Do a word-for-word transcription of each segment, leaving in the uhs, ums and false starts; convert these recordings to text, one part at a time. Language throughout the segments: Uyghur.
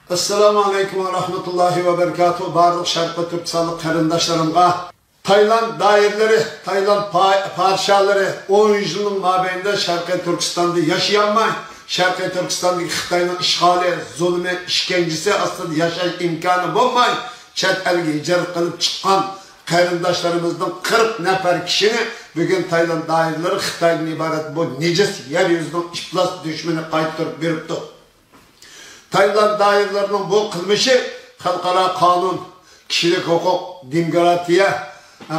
ئەسسالامۇ ئەلەيكۇم ۋە رەھمەتۇللاھى ۋە بەرىكاتۇھ. بارلىق شەرقىي تۈركىستانلىق قېرىنداشلىرىمغا، تايلاند دائىرىلىرى، تايلاند پا-، پادىشاھلىرى ئون يىلنىڭ مابەينىدە شەرقىي تۈركىستاندا ياشىيالماي، شەرقىي تۈركىستاندىكى خىتاينىڭ ئىشغالى، زۇلمى، ئىشكەنجىسى ئاستىدا ياشاش ئىمكانى بولماي، چەت ئەلگە ھىجرەت قىلىپ چىققان قېرىنداشلىرىمىزنىڭ قىرىق نەپەر كىشىنى بۈگۈن تايلاند دائىرىلىرى خىتايدىن ئىبارەت بۇ نىجىس يەر يۈزىنىڭ ئىپلاس دۈشمىنى قايتۇرۇپ بېرىپتۇ. تايلاند دائىرىلىرىنىڭ بۇ قىلمىشى خەلقئارا قانۇن، كىشىلىك ھوقۇق، دېموكراتىيە،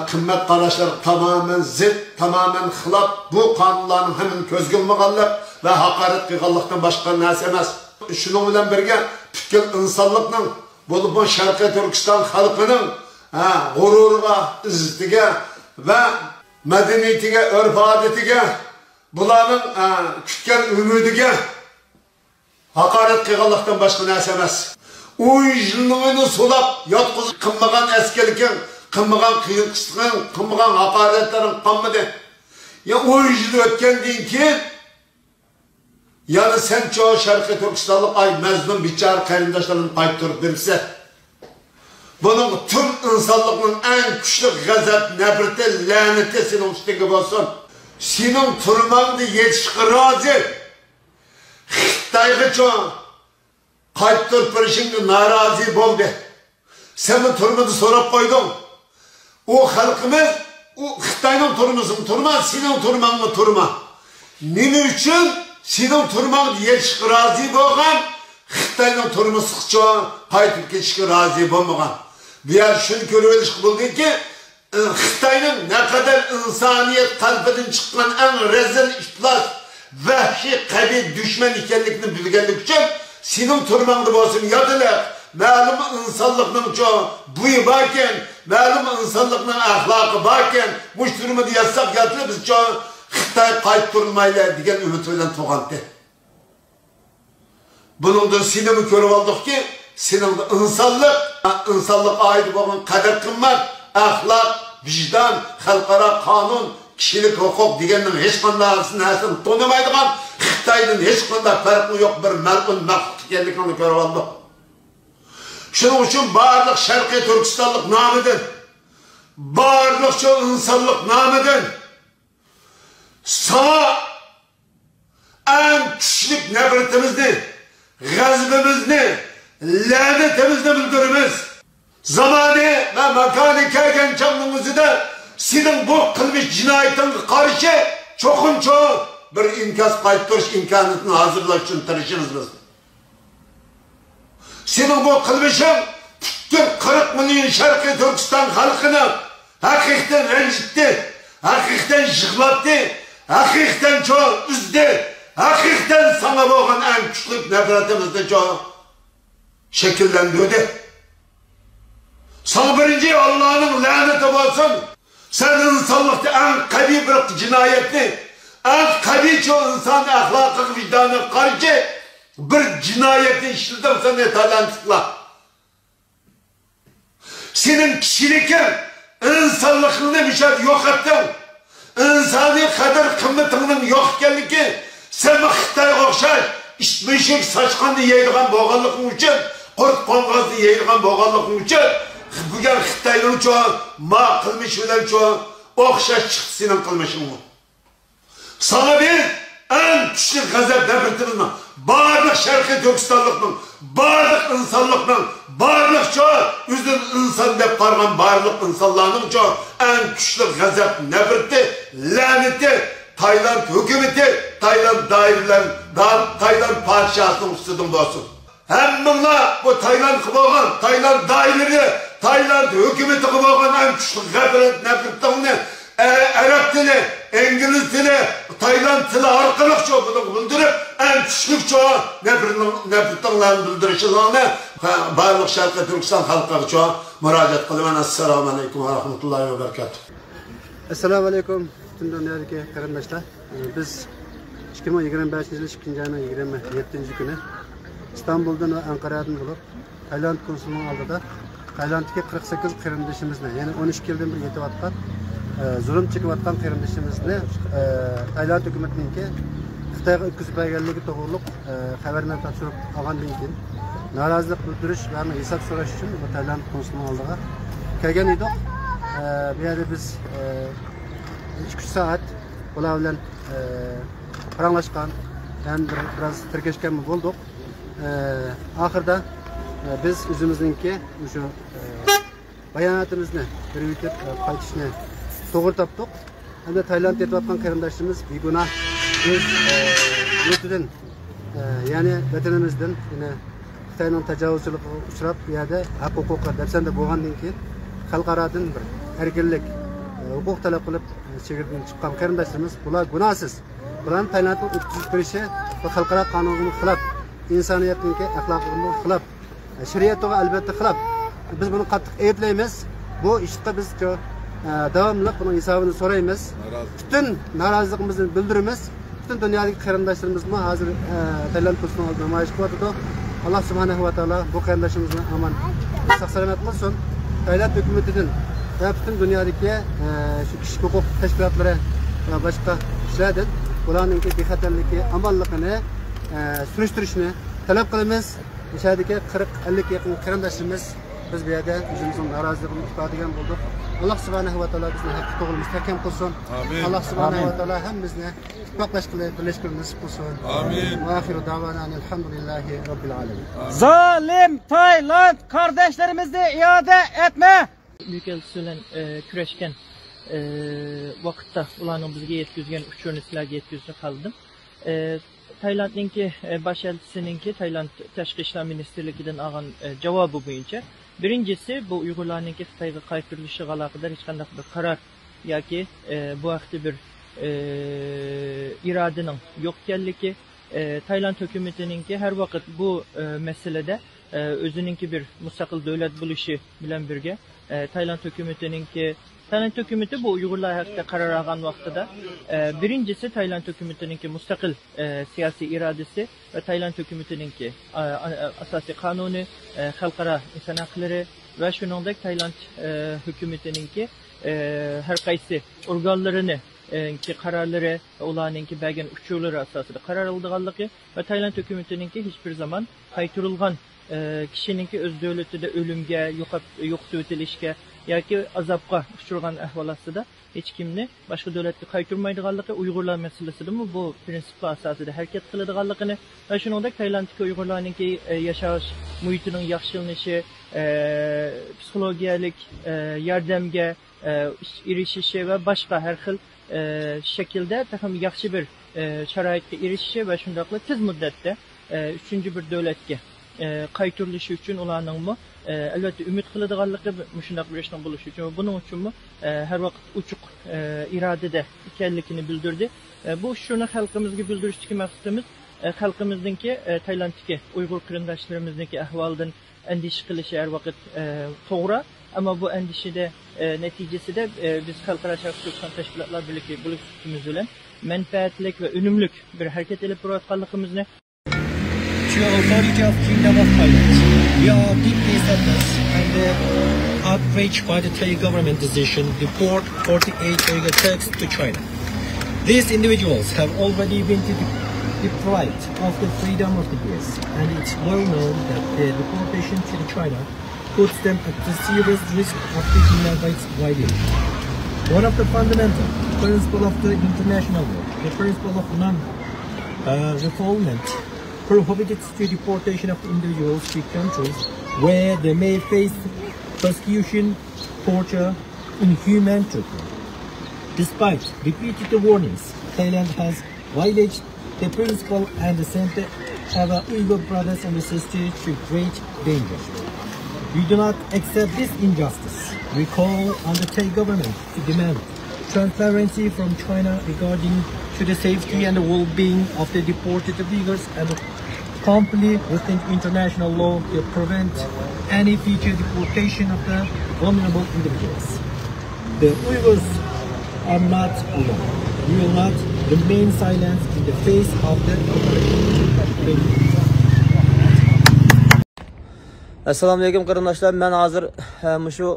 قىممەت قاراشلىرىغا تامامەن زىت، تامامەن خىلاپ. بۇ قانۇنلارنىڭ ھەممىنى كۆزگە ئىلمىغانلىق ۋە ھاقارەت قىلغانلىقتىن باشقا نەرسە ئەمەس. شۇنىڭ بىلەن بىرگە، پۈتكۈل ئىنسانلىقنىڭ، بولۇپمۇ شەرقىي تۈركىستان خەلقىنىڭ، ھە، غۇرۇرىغا، ئىززىتىگە ۋە مەدەنىيىتىگە، ئۆرپ-ئادىتىگە، بۇلارنىڭ، ھە، كۈتكەن ئۈمىدىگە ھاقارەت قىلغانلىقتىن باشقا نەرسە ئەمەس. ئون يىلنىڭ سولاپ ياتقۇزۇپ قىلمىغان ئەسكىلىكىڭ، قىلمىغان قىيىن قىستىقىڭ، قىلمىغان ھاقارەتلىرىڭ قالمىدى. يا ئون يىل ئۆتكەندىن كېيىن يەنە سەن چوڭ شەرقىي تۈركىستانلىق ئاي مەزلۇم بىچارە قېرىنداشلىرىمنى قايتۇرۇپ بېرىپسەن. بۇنىڭ پۈتۈن ئىنسانلىقنىڭ ئەڭ كۈچلۈك غەزەپ، نەپرىتى، لەنىتى سېنىڭ ئۈستۈڭگە بولسۇن. سېنىڭ تۈرمەڭدە يېتىشقا رازى. خىتايغىچۇ قايتۇرۇپ بېرىشىڭگە نارازى بولدى. سەنمۇ تۈرمىدە سوراپ قويدۇڭ. ئۇ خەلقىمىز، ئۇ خىتاينىڭ تۈرمىسىمۇ تۈرمە، سېنىڭ تۈرمەڭمۇ تۈرمە. نېمە ئۈچۈن سېنىڭ تۈرمەڭدە يېتىشقا رازى بولغان، خىتاينىڭ تۈرمىسىغىچۇ قايتىپ كېتىشكە رازى بولمىغان؟ بۇ يەردە شۇنى كۆرۈۋېلىشقا بولىدۇكى، خىتاينىڭ نەقەدەر ئىنسانىيەت قەلبىدىن چىققان ئەڭ رەزىل، ئىپلاس، ۋەھشىي، قەبىھ دۈشمەن ئىكەنلىكىنى بىلگەنلىكى ئۈچۈن، سېنىڭ تۈرمەڭدە بولسۇن ياتىلىق، مەلۇم ئىنسانلىقنىڭچۇ بويى باركەن، مەلۇم ئىنسانلىقنىڭ ئەخلاقى باركەن، مۇشۇ تۈرمىدە ياتساق ياتىلى، بىزچۇ خىتاي قايتۇرۇلمايلى دېگەن ئۈمىد بىلەن تۇرغانتى. بۇنىڭدىن سېنىمۇ كۆرۈۋالدۇقكى، سېنىڭدە ئىنسانلىق، ئىنسانلىققا ئائىت بولغان قەدىر-قىممەت، ئەخلاق، ۋىجدان، خەلقئارا قانۇن، كىشىلىك ھوقۇق دېگەننىڭ ھېچقانداق نەرسىنى تونۇمايدىغان، خىتايدىن ھېچقانداق پەرقى يوق بىر مەلئۇن مەخلۇق ئىكەنلىكىڭنى كۆرۈۋالدۇق. شۇنىڭ ئۈچۈن بارلىق شەرقىي تۈركىستانلىق نامىدىن، بارلىق شۇ ئىنسانلىق نامىدىن ساڭا ئەڭ كۈچلۈك نەپرىتىمىزنى، غەزىپىمىزنى، لەنىتىمىزنى بىلدۈرىمىز. زامانى ۋە ماكانى كەلگەن چاغنىڭ ئۆزىدە سېنىڭ بۇ قىلمىش جىنايىتىڭغا قارشى چوقۇمچۇ بىر ئىنكاس قايتۇرۇش ئىمكانىيىتىنى ھازىرلاش ئۈچۈن تىرىشىمىز بىز. سېنىڭ بۇ قىلمىشىڭ پۈتكۈل قىرىق مىليون شەرقىي تۈركىستان خەلقىنى ھەقىقەتەن رەنجىتتى، ھەقىقەتەن يىغلاتتى، ھەقىقەتەن چوڭ ئۈزدى، ھەقىقەتەن ساڭا بولغان ئەڭ كۈچلۈك نەپرىتىمىزنى چوڭ شەكىللەندۈردى. ساڭا بىرىنچى ئاللانىڭ لەنىتى بولسۇن. سەن ئىنسانلىقتا ئەڭ قەبىھ بىر جىنايەتنى، ئەڭ قەبىھ چوڭ ئىنسان ئەخلاقىغا، ۋىجدانىغا قارشى بىر جىنايەتنى ئىشلىدىڭ سەن، تايلاندلىقلار. سېنىڭ كىشىلىكىڭ، ئىنسانلىقىڭنى مۇشۇ يەردە يوقاتتىڭ. ئىنسانىي قەدىر-قىممىتىڭنىڭ يوق ئىكەنلىكى، سەن خىتايغا ئوخشاش ئىت-مۈشۈك، ساچقاننى يەيدىغان بولغانلىقىڭ ئۈچۈن، قۇرت-قوڭغازنى يەيدىغان بولغانلىقىڭ ئۈچۈن، بۈگۈن خىتاينىڭچۇ ما قىلمىشى بىلەنچۇ ئوخشاش چىقتى سېنىڭ قىلمىشىڭمۇ. ساڭا بىز ئەڭ كۈچلۈك غەزەپ نەپرىتىمىزنىڭ، بارلىق شەرقىي تۈركىستانلىقنىڭ، بارلىق ئىنسانلىقنىڭ، بارلىقچە ئۆزىنى ئىنسان دەپ قارىغان بارلىق ئىنسانلارنىڭچۇ ئەڭ كۈچلۈك غەزەپ نەپرىتى، لەنىتى تايلاند ھۆكۈمىتى، تايلاند دائىرىلەر، دا-، تايلاند پادىشاھىنىڭ ئۈستىدىن بولسۇن. ھەممىڭلار بۇ تايلاندقا بولغان، تايلاند دائىرىلىرى، تايلاند ھۆكۈمىتىگە بولغان ئەڭ كۈچلۈك غەپلەت نەپرىتىڭنى ئە-، ئەرەب تىلى، ئىنگلىز تىلى، تايلاند تىلى ئارقىلىقچۇ بۇنىڭغا بىلدۈرۈپ، ئەڭ كۈچلۈكچۇ نەپرىتىڭ-، نەپرىتىڭلارنى بىلدۈرۈشۈڭلارنى بارلىق شەرقىي تۈركىستان خەلقىگىچۇ مۇراجىئەت قىلىمەن. ئەسسالامۇ ئەلەيكۇم ۋە رەھمەتۇللاھى ۋە بەرىكاتۇھ. ئەسسالامۇ ئەلەيكۇم، پۈتۈن دۇنيادىكى قېرىنداشلار. بىز ئىككى مىڭ يىگىرمە بەشىنچى يىل ئىككىنچى ئاينىڭ يىگىرمە يەتتىنچى كۈنى ئىستانبۇلدىن ۋە ئەنقەرەدىن بولۇپ، تايلاند كونسۇلىنىڭ ئالدىدا تايلاندتىكى قىرىق سەككىز قېرىندىشىمىزنى، يەنى ئون ئىككى يىلدىن بېرى يېتىۋاتقان، ئە، زۇلۇم چېكىۋاتقان قېرىندىشىمىزنى، ئە، تايلاند ھۆكۈمىتىنىڭكى خىتايغا ئۆتكۈزۈپ بەرگەنلىكى توغرۇلۇق، ئە، خەۋەرنى تاپشۇرۇپ ئالغاندىن كېيىن، نارازىلىق بىلدۈرۈش ۋە ھېساب سوراش ئۈچۈن بۇ تايلاند قونسۇلىنىڭ ئالدىغا كەلگەن ئىدۇق. ئە، بۇ يەردە بىز، ئە، ئىككى ئۈچ سائەت بۇلار بىلەن، ئە، پاراڭلاشقان، ھەم بىر، بىراز تىركەشكەنمۇ بولدۇق. ئە، ئاخىرىدا، ئە، بىز ئۆزىمىزنىڭكى مۇشۇ، ئە، باياناتىمىزنى بېرىۋېتىپ، ئە، قايتىشنى توغرا تاپتۇق. ھەمدە تايلاندتا يېتىۋاتقان قېرىنداشلىرىمىز بىگۇناھ ئۆز، ئە، يۇرتىدىن، ئە، يەنى ۋەتىنىمىزدىن، يەنى خىتاينىڭ تاجاۋۇزچىلىقىغا ئۇچراپ، بۇ يەردە ھەق ھوقۇقى دەپسەندە بولغاندىن كېيىن، خەلقئارادىن بىر ئەركىنلىك، ئە، ھوقۇق تەلەپ قىلىپ، ئە، چېگرىدىن چىققان قېرىنداشلىرىمىز، بۇلار گۇناھسىز. بۇلارنى تايلاندنىڭ ئۆتكۈزۈپ بېرىشى بۇ خەلقئارا قانۇنغىمۇ خىلاپ، ئىنسانىيەتنىڭكى ئەخلاقىغىمۇ خىلاپ. شەرىئەتكە ئەلۋەتتە خىلاپ. بىز بۇنى قاتتىق ئەيىبلەيمىز. بۇ ئىشقا بىز، ئە، داۋاملىق بۇنىڭ ھېسابىنى سورايمىز. پۈتۈن نارازىلىقىمىزنى بىلدۈرىمىز. پۈتۈن دۇنيادىكى قېرىنداشلىرىمىزمۇ ھازىر، ئە، تايلاند قونسۇلىنىڭ ئالدىدا نامايىش قىلىۋاتىدۇ. ئاللا سۇبھانەھۇ ۋە تائالا بۇ قېرىنداشلىرىمىزنى ئامان، ساق سالامەت قىلسۇن. تايلاند ھۆكۈمىتىدىن ۋە پۈتۈن دۇنيادىكى، ئە، شۇ كىشىلىك ھوقۇق تەشكىلاتلىرى ۋە باشقا كىشىلەردىن بۇلارنىڭكى بىخەتەرلىكى، ئامانلىقىنى، ئە، سۈرۈشتۈرۈشنى تەلەپ قىلىمىز. مۇشۇ يەردىكى قىرىق، ئەللىككە يېقىن قېرىنداشلىرىمىز، بىز بۇ يەردە ئۆزىمىزنىڭ نارازىلىقىمىزنى ئىپادىلىگەن بولدۇق. ئاللا سۇبھانەھۇ ۋە تائالا بىزنى ھەققە توغرا مۇستەھكەم قىلسۇن. ئامىن. ئاللا سۇبھانەھۇ ۋە تائالا ھەممىمىزنى ئىتتىپاقلاشقىلى، بىرلەشكىلى نېسىپ قىلسۇن. ئامىن. ۋە ئاخىرۇ دەۋانا ئەنىل ھەمدۇلىللاھى رەببىل ئالەمىن. زالىم تايلاند قارداشلىرىمىزنى ئىئادە ئەتمە! بۈيۈك ئەلچىسى بىلەن، ئە، كۆرۈشكەن، ئە، ۋاقىتتا ئۇلارنىڭ بىزگە يەتكۈزگەن ئۇچۇرىنى سىلەرگە يەتكۈزۈشنى خالىدىم. ئە، تايلاندنىڭكى، ئە، باش ئەلچىسىنىڭكى تايلاند تاشقى ئىشلار مىنىستىرلىكىدىن ئالغان، ئە، جاۋابى بويىچە، بىرىنچىسى، بۇ ئۇيغۇرلارنىڭكى خىتايغا قايتۇرۇلۇشىغا ئالاقىدار ھېچقانداق بىر قارار ياكى، ئە، بۇ ھەقتە بىر، ئە، ئىرادىنىڭ يوق ئىكەنلىكى، ئە، تايلاند ھۆكۈمىتىنىڭكى ھەر ۋاقىت بۇ، ئە، مەسىلىدە، ئە، ئۆزىنىڭكى بىر مۇستەقىل دۆلەت بولۇشى بىلەن بىرگە، ئە، تايلاند ھۆكۈمىتىنىڭكى، تايلاند ھۆكۈمىتى بۇ ئۇيغۇرلار ھەققىدە قارار ئالغان ۋاقتىدا، ئە، بىرىنچىسى، تايلاند ھۆكۈمىتىنىڭكى مۇستەقىل، ئە، سىياسىي ئىرادىسى ۋە تايلاند ھۆكۈمىتىنىڭكى، ئا-، ئا-، ئاساسىي قانۇنى، ئە، خەلقئارا ئىنسان ھەقلىرى ۋە شۇنىڭدەك تايلاند، ئە، ھۆكۈمىتىنىڭكى، ئە، ھەر قايسى ئورگانلىرىنى، ئە، قارارلىرى ۋە ئۇلارنىڭكى بەرگەن ئۇچۇرلىرى ئاساسىدا قارار ئالىدىغانلىقى ۋە تايلاند ھۆكۈمىتىنىڭكى ھېچبىر زامان قايتۇرۇلغان، ئە، كىشىنىڭكى ئۆز دۆلىتىدە ئۆلۈمگە، يوقاپ، يوقىتىۋېتىلىشكە ياكى ئازابقا ئۇچرىغان ئەھۋال ئاستىدا ھېچكىمنى باشقا دۆلەتكە قايتۇرمايدىغانلىقى، ئۇيغۇرلار مەسىلىسىدىمۇ بۇ پىرىنسىپلار ئاساسىدا ھەرىكەت قىلىدىغانلىقىنى ۋە شۇنىڭدەك تايلاندتىكى ئۇيغۇرلارنىڭكى، ئە، ياشاش مۇھىتىنىڭ ياخشىلىنىشى، ئە، پسىخولوگىيەلىك، ئە، ياردەمگە، ئە، ئېرىشىشى ۋە باشقا ھەر خىل، ئە، شەكىلدە تېخىمۇ ياخشى بىر، ئە، شارائىتقا ئېرىشىشى ۋە شۇنداقلا تېز مۇددەتتە، ئە، ئۈچىنچى بىر دۆلەتكە، ئە، قايتۇرۇلۇشى ئۈچۈن ئۇلارنىڭمۇ، ئە، ئەلۋەتتە ئۈمىد قىلىدىغانلىقى مۇشۇنداق بىر ئىشنىڭ بولۇشى ئۈچۈن ۋە بۇنىڭ ئۈچۈنمۇ، ئە، ھەر ۋاقىت ئوچۇق، ئە، ئىرادىدە ئىكەنلىكىنى بىلدۈردى. ئە، بۇ ئۇچۇرنى خەلقىمىزگە بىلدۈرۈشتىكى مەقسىتىمىز، ئە، خەلقىمىزنىڭكى، ئە، تايلاندتىكى ئۇيغۇر قېرىنداشلىرىمىزنىڭكى ئەھۋالىدىن ئەندىشە قىلىشى ھەر ۋاقىت، ئە، توغرا. ئەمما بۇ ئەندىشىدە، ئە، نەتىجىسىدە، ئە، بىز خەلقئارا شەرقىي تۈركىستان تەشكىلاتلار بىرلىكى بولۇشىمىز بىلەن مەنپەئەتلىك ۋە ئۈنۈملۈك بىر ھەرىكەت ئېلىپ بارىۋاتقانلىقىمىزنى. To authority of Kingdom of Thailand, we are deeply saddened and, uh, outraged by the Thai government decision to deport forty-eight Uyghur Turks to China. These individuals have already been de-, deprived of the freedom of the U S, and it's well known that the deportation to the China puts them at the serious risk of the human rights violation. One of the fundamental principle of the international law, the principle of non, uh, refoulement, prohibits the deportation of individuals to countries where they may face persecution, torture, inhuman treatment. Despite repeated warnings, Thailand has violated the principle and sent our Uyghur brothers and sisters to great danger. We do not accept this injustice. We call on the Thai government to demand transparency from China regarding to the safety and the well-being of the deported Uyghurs and comply with the international law to prevent any future deportation of the vulnerable individuals. The Uyghurs are not alone. We will not remain silent in the face of the authority. ئەسسالامۇئەلەيكۇم قېرىنداشلار، مەن ھازىر، ئە، مۇشۇ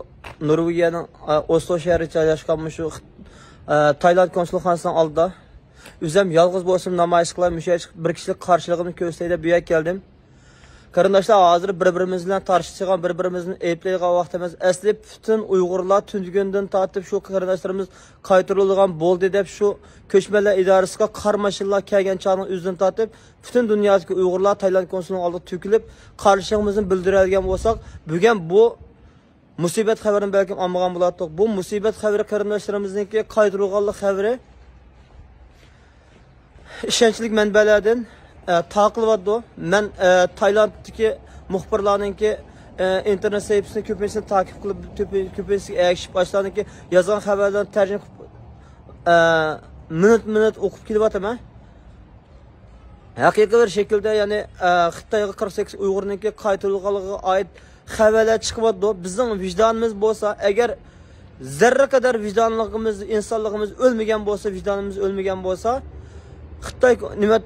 نورۋېگىيەنىڭ، ئە، ئوسلو شەھىرىدە جايلاشقان مۇشۇ، ئە، تايلاند كونسۇلخانىسىنىڭ ئالدىدا. ئۆزۈم يالغۇز بولسام نامايىش قىلاي، مۇشۇ يەرگە چىقىپ بىر كىشىلىك قارشىلىقىمنى كۆرسىتەي دەپ بۇ يەرگە كەلدىم. قېرىنداشلار، ھازىر بىر-بىرىمىز بىلەن تارتىشىدىغان، بىر-بىرىمىزنى ئەيىبلەيدىغان ۋاقىت ئەمەس. ئەسلى پۈتۈن ئۇيغۇرلار تۈنۈگۈندىن تارتىپ شۇ قېرىنداشلىرىمىز قايتۇرۇلىدىغان بولدى دەپ شۇ كۆچمەنلەر ئىدارىسىغا قارا ماشىنىلار كەلگەن چاغنىڭ ئۆزىدىن تارتىپ پۈتۈن دۇنيادىكى ئۇيغۇرلار تايلاند كونسۇلىنىڭ ئالدىغا تۆكۈلۈپ قارشىلىقىمىزنى بىلدۈرەلىگەن بولساق، بۈگۈن بۇ مۇسىبەت خەۋىرىنى بەلكىم ئاڭلىغان بولاتتۇق. بۇ مۇسىبەت خەۋىرى قېرىنداشلىرىمىزنىڭكى قايتۇرۇلغانلىق خەۋىرى ئىشەنچلىك مەنبەلەردىن، ئە، تارقىلىۋاتىدۇ. مەن، ئە، تايلاندتىكى مۇخبىرلارنىڭكى، ئە، ئىنتېرنېت سەھىپىسىنى كۆپىنچىسىنى تاكىپ قىلىپ، كۆپى-، كۆپىنچىسىگە ئەگىشىپ، ئاشۇلارنىڭكى يازغان خەۋەرلەرنى تەرجىمە قىلىپ، ئە، مىنۇتمۇ-مىنۇت ئوقۇپ كېلىۋاتىمەن. ھەقىقىي بىر شەكىلدە، يەنى، ئە، خىتايغا قىرىق سەككىز ئۇيغۇرنىڭكى قايتۇرۇلغانلىقىغا ئائىت خەۋەرلەر چىقىۋاتىدۇ. بىزنىڭ ۋىجدانىمىز بولسا، ئەگەر زەررە قەدەر ۋىجدانلىقىمىز، ئىنسانلىقىمىز ئۆلمىگەن بولسا، ۋىجدانىمىز ئۆلمىگەن بولسا، خىتاي، نېمە،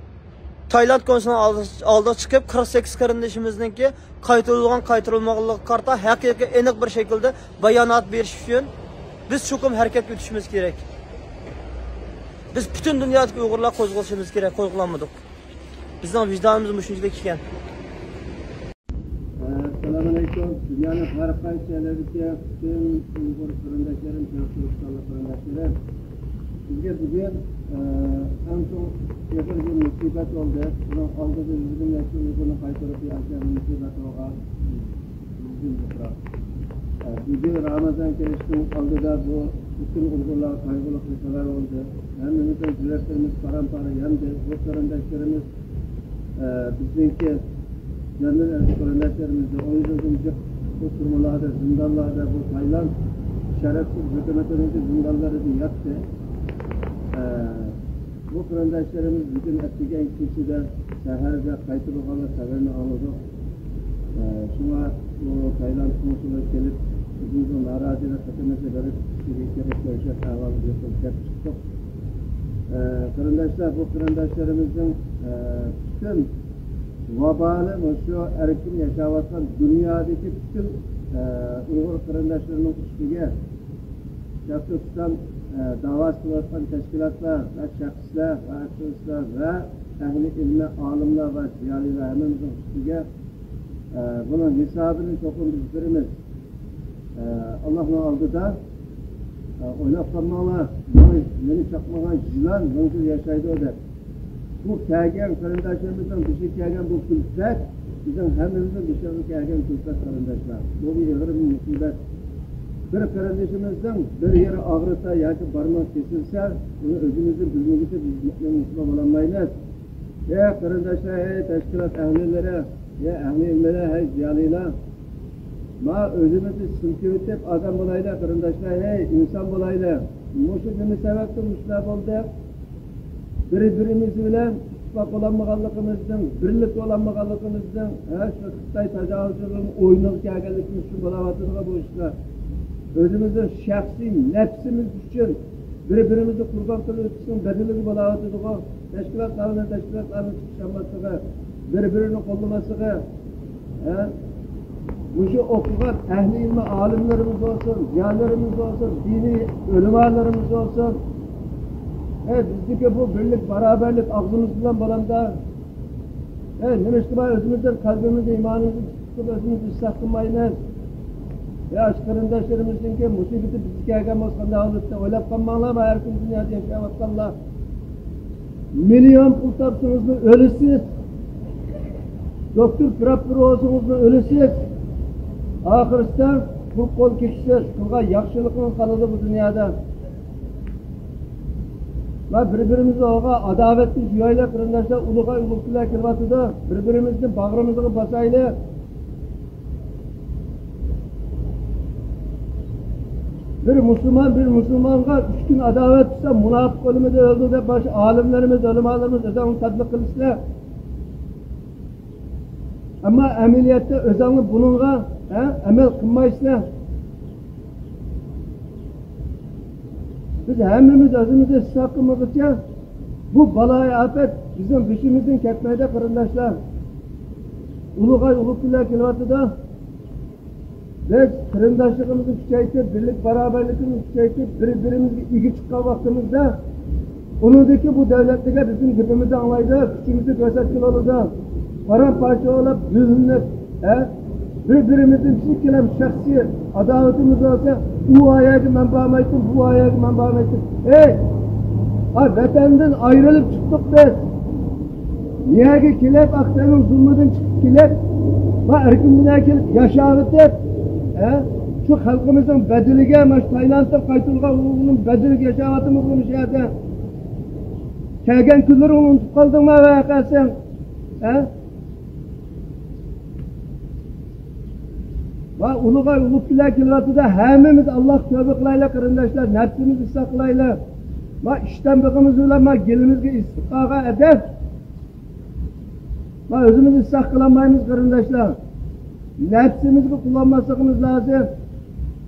تايلاند كونسۇلىنىڭ ئالدىغا، ئالدىغا چىقىپ، قىرىق سەككىز قېرىندىشىمىزنىڭكى قايتۇرۇلغان، قايتۇرۇلمىغانلىقىغا قارىتا ھەقىقىي ئېنىق بىر شەكىلدە بايانات بېرىش ئۈچۈن بىز چوقۇم ھەرىكەتكە ئۆتۈشىمىز كېرەك. بىز پۈتۈن دۇنيادىكى ئۇيغۇرلار قوزغىلىشىمىز كېرەك، قوزغىلالمىدۇق. بىزنىڭ ۋىجدانىمىز مۇشۇنچىلىك ئىكەن. ئەسسالامۇئەلەيكۇم. دۇنيانىڭ ھەر قايسى يەرلىرىدىكى پۈتۈن ئۇيغۇر قېرىنداشلىرىم، شەرقىي تۈركىستانلىق قېرىنداشلىرىم، بىزگە بۈگۈن، ئە، ئەڭ چوڭ ئېغىر بىر مۇسىبەت بولدى. بۇنىڭ ئالدىدا يۈز نەچچە ئۇيغۇرنى قايتۇرۇپ، بىر ئاشۇ مۇسىبەت بولغان. بۈگۈن رامازان كېلىشنىڭ ئالدىدا بۇ پۈتۈن ئۇيغۇرلارغا قايغۇلۇق بىر خەۋەر بولدى. ھەممىمىزنىڭ يۈرەكلىرىمىز پارام-پارە ياندى. بۇ قېرىنداشلىرىمىز، ئە، بىزنىڭكى جاندىن ئەزىز قېرىنداشلىرىمىزنى ئون يىلدىن جىق بۇ تۈرمىلاردا، زىندانلاردا، بۇ تايلاند شەرەپسىز ھۆكۈمىتىنىڭكى زىندانلىرىدا ياتتى. ئە، بۇ قېرىنداشلىرىمىز بۈگۈن ئەتىگەن كېچىدە، سەھەردە قايتۇرۇلغانلىق خەۋىرىنى ئاڭلىدۇق. ئە، شۇڭا بۇ تايلاند كونسۇلى كېلىپ، ئۆزىمىزنىڭ نارازىلىق خېتىمىزنى بېرىپ، كىشىگە كېرەك كۆرسەتسە ئەھۋالىمىزنى كۆرسەتىپ چىقتۇق. ئە، قېرىنداشلار، بۇ قېرىنداشلىرىمىزنىڭ، ئە، پۈتۈن ۋابالى مۇشۇ ئەركىن ياشاۋاتقان دۇنيادىكى پۈتۈن، ئە، ئۇيغۇر قېرىنداشلىرىنىڭ ئۈستىگە شەرقىي تۈركىستان، ئە، داۋاسى قىلىۋاتقان تەشكىلاتلار ۋە شەخسلەر ۋە ئاكتىۋىستلار ۋە ئەھلى ئىلمى ئالىملار ۋە زىيالىيلار ھەممىمىزنىڭ ئۈستىگە، ئە، بۇنىڭ ھېسابىنى چوقۇم بىز بېرىمىز. ئە، ئاللاھنىڭ ئالدىدا، ئە، ئويلاپ قالماڭلار، مېنى، مېنى چاقمىغان يىلان مىڭ يىل ياشايدۇ دەپ. بۇ كەلگەن قېرىنداشلىرىمىزنىڭ بېشىغا كەلگەن بۇ كۈلپەت بىزنىڭ ھەممىمىزنىڭ بېشىغا كەلگەن كۈلپەت، قېرىنداشلار. بۇ بىر ئېغىر بىر مۇسىبەت. بىر قېرىندىشىمىزنىڭ بىر يېرى ئاغرىسا ياكى بارمىقى كېسىلسە، ئۇنى ئۆزىمىزدىن بىلمىگۈچە بىز مۇسۇلمان بولالمايمىز. ئەي قېرىنداشلار، ئەي تەشكىلات ئەھلىلىرى، ئەي ئەھلى ئىلمىلەر، ئەي زىيالىيلار! ما ئۆزىمىزنى سىلكىۋېتىپ ئادەم بولايلى، قېرىنداشلار، ھەي ئىنسان بولايلى. مۇشۇ نېمە سەۋەبتىن مۇشۇنداق بولدى؟ بىر-بىرىمىز بىلەن ئىتتىپاق بولالمىغانلىقىمىزدىن، بىرلىك بولالمىغانلىقىمىزدىن، ھە، شۇ خىتاي تاجاۋۇزچىلىرىنىڭ ئويۇنىغا كەلگەنلىكىمىز ئۈچۈن بولاۋاتىدىغۇ بۇ ئىشلار. ئۆزىمىزنىڭ شەخسىي نەپسىمىز ئۈچۈن بىر-بىرىمىزنى قۇربان قىلىۋېتىشنىڭ بەدىلىگە بولاۋاتىدىغۇ. تەشكىلاتلارنى، تەشكىلاتلارنى چىقىشالماسلىقى، بىر-بىرىنى قوللىماسلىقى، ھە؟ مۇشۇ ئوقۇغان ئەھلى ئىلمى ئالىملىرىمىز بولسۇن، زىيالىيلىرىمىز بولسۇن، دىنىي ئۆلىمالىرىمىز بولسۇن، ھە، بىزدىكى بۇ بىرلىك، باراۋەرلىك ئاغزىمىز بىلەن بولامدا، ھە، نېمىشقا ئۆزىمىزدىن قەلبىمىزنى، ئىمانىمىزنى تۇتۇپ ئۆزىمىزنى ئىسلاھ قىلمايمىز؟ ھە، ئاشۇ قېرىنداشلىرىمىزنىڭكى مۇسىبىتى بىزگە كەلگەن بولسا قانداق بولىدۇ دەپ ئويلاپ قالماڭلار، ھەر كۈن دۇنيادا ياشاۋاتقانلار. مىليون پۇل تاپسىڭىزمۇ ئۆلىسىز. دوكتور پىراپپىر بولسىڭىزمۇ ئۆلىسىز. ئاخىرسىدا قۇل قول كېتىسىز. قىلغان ياخشىلىقىڭىز قالىدۇ بۇ دۇنيادا. ۋە بىر-بىرىمىزگە بولغان ئاداۋەتنى يۇيايلى، قېرىنداشلار. ئۇلۇغاي ئۇلۇغ كۈنلەر كېلىۋاتىدۇ. بىر-بىرىمىزنى باغرىمىزغا باسايلى. بىر مۇسۇلمان بىر مۇسۇلمانغا ئۈچ كۈن ئاداۋەت تۇتسا، مۇناپىق ئۆلىمىدە ئۆلىدۇ دەپ، باشقا ئالىملىرىمىز، ئۆلىمالىرىمىز ئۆزۈڭلار تەتبىق قىلىسىلەر. ئەمما ئەمەلىيەتتە ئۆزۈڭلار بۇنىڭغا، ھە، ئەمەل قىلمايسىلەر. بىز ھەممىمىز ئۆزىمىزنى ئىسلاھ قىلمىغۇچە، بۇ بالايىئاپەت بىزنىڭ بېشىمىزدىن كەتمەيدۇ، قېرىنداشلار. ئۇلۇغاي ئۇلۇغ كۈنلەر كېلىۋاتىدۇ. بىز قېرىنداشلىقىمىزنى كۈچەيتىپ، بىرلىك باراۋەرلىكىمىزنى كۈچەيتىپ، بىر-بىرىمىزگە ئىگە چىققان ۋاقتىمىزدا، ئۇنىڭدىكى بۇ دۆلەتلەرگە بىزنىڭ گېپىمىزنى ئاڭلايدۇ، كۈچىمىزنى كۆرسەتكىلى بولىدۇ. پارام-پارچە بولۇپ، بۆلۈنۈپ، ھە؟ بىر-بىرىمىزدىن چېكىنىپ شەخسىي ئاداۋىتىمىز بولسا، ئۇ ئايەگە مەن بارمايتتىم، بۇ ئايەگە مەن بارمايتتىم. ئەي! ئا، ۋەتەندىن ئايرىلىپ چىقتۇق بىز. نىيەگە كېلىپ، ئاقساينىڭ زۇلمىدىن چىقىپ كېلىپ، ۋە ئەركىن دۇنياغا كېلىپ ياشاۋېتىپ، ھە؟ شۇ خەلقىمىزنىڭ بەدىلىگە، مانا شۇ تايلاندتىن قايتۇرغان ئۇيغۇرنىڭ بەدىلىگە ياشاۋاتىمىزغۇ مۇشۇ يەردە. كەلگەن كۈنلىرىڭنى ئۇنتۇپ قالدىڭمۇ ۋەقەسىڭ؟ ھە؟ ۋە ئۇلۇغاي ئۇلۇپ بىلەن كېلىۋاتىدۇ. ھەممىمىز ئاللاھقا تۆبە قىلايلى، قېرىنداشلار، نەپسىمىزنى ئىسلاھ قىلايلى. ۋە ئىشتان بېقىمىز بىلەن ما گېلىمىزگە ئىسسىق قالغان ئەدەپ. ۋە ئۆزىمىزنى ئىسلاھ قىلالمايمىز، قېرىنداشلار. نەپسىمىزگە قۇلانماسلىقىمىز لازىم.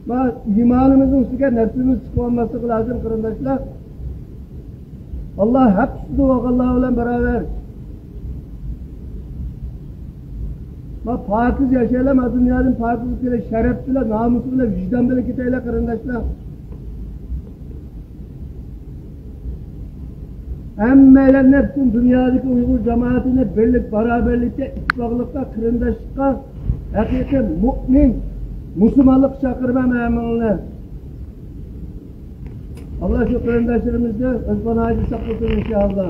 ۋە ئىمانىمىزنىڭ ئۈستىگە نەپسىمىز چىقىۋالماسلىقى لازىم، قېرىنداشلار. ئاللا ھەق ئۈستىدە بولغانلار بىلەن باراۋەر. ما پاكىز ياشايلى، ما دۇنيادىن پاكىز كېلە، شەرەپ بىلەن، نامۇس بىلەن، ۋىجدان بىلەن كېتەيلى، قېرىنداشلار. ھەممەيلەننى، پۈتۈن دۇنيادىكى ئۇيغۇر جامائىتىنى بىرلىك، باراۋەرلىككە، ئىتتىپاقلىققا، قېرىنداشلىققا، ھەقىقىي مۇئمىن، مۇسۇلمانلىققا چاقىرىمەن ھەممىڭلارنى. ئاللا شۇ قېرىنداشلىرىمىزنى ئۆز پاناھىدا ساقلىسۇن، ئىنشائاللا.